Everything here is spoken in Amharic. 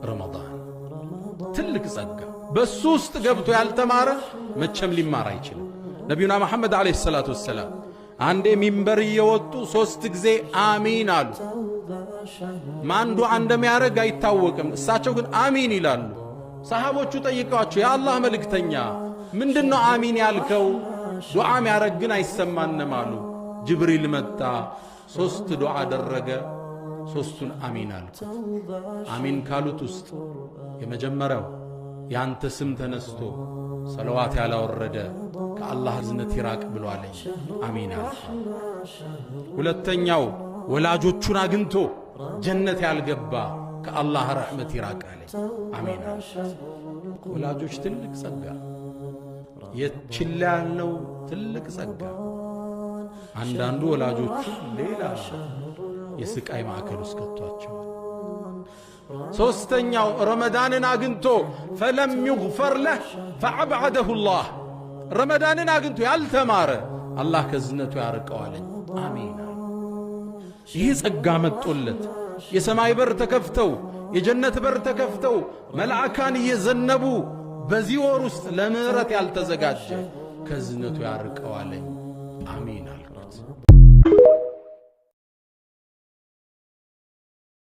ረመዳን ትልቅ ጸጋ፣ በሱ ውስጥ ገብቶ ያልተማረ መቼም ሊማር አይችልም። ነቢዩና መሐመድ عليه الصلاة والسلام አንዴ ሚንበር እየወጡ ሶስት ጊዜ አሚን አሉ። ማን ዱዓ እንደሚያደርግ አይታወቅም። እሳቸው ግን አሚን ይላሉ። ሰሃቦቹ ጠይቀዋቸው፣ የአላህ መልእክተኛ፣ ምንድነው አሚን ያልከው? ዱዓ ሚያደርግ ግን አይሰማንም አሉ። ጅብሪል መጣ፣ ሶስት ዱዓ አደረገ። ሶስቱን አሚን አልኩት። አሚን ካሉት ውስጥ የመጀመሪያው ያንተ ስም ተነስቶ ሰለዋት ያላወረደ ከአላህ እዝነት ይራቅ ብሏለኝ። አሚን አልኩ። ሁለተኛው ወላጆቹን አግኝቶ ጀነት ያልገባ ከአላህ ረሕመት ይራቅ አለኝ። አሚን አልኩት። ወላጆች ትልቅ ጸጋ፣ የችላ ያልነው ትልቅ ጸጋ። አንዳንዱ ወላጆቹ ሌላ የስቃይ ማዕከል ውስጥ ከቷቸዋል። ሶስተኛው ረመዳንን አግኝቶ فلم يغفر له فأبعده الله፣ ረመዳንን አግኝቶ ያልተማረ አላህ ከእዝነቱ ያርቀዋለኝ። አሚን። ይህ ጸጋ መጦለት የሰማይ በር ተከፍተው፣ የጀነት በር ተከፍተው፣ መላእካን እየዘነቡ በዚህ ወር ውስጥ ለምህረት ያልተዘጋጀ ከእዝነቱ ያርቀዋለኝ። አሚን አልኩት።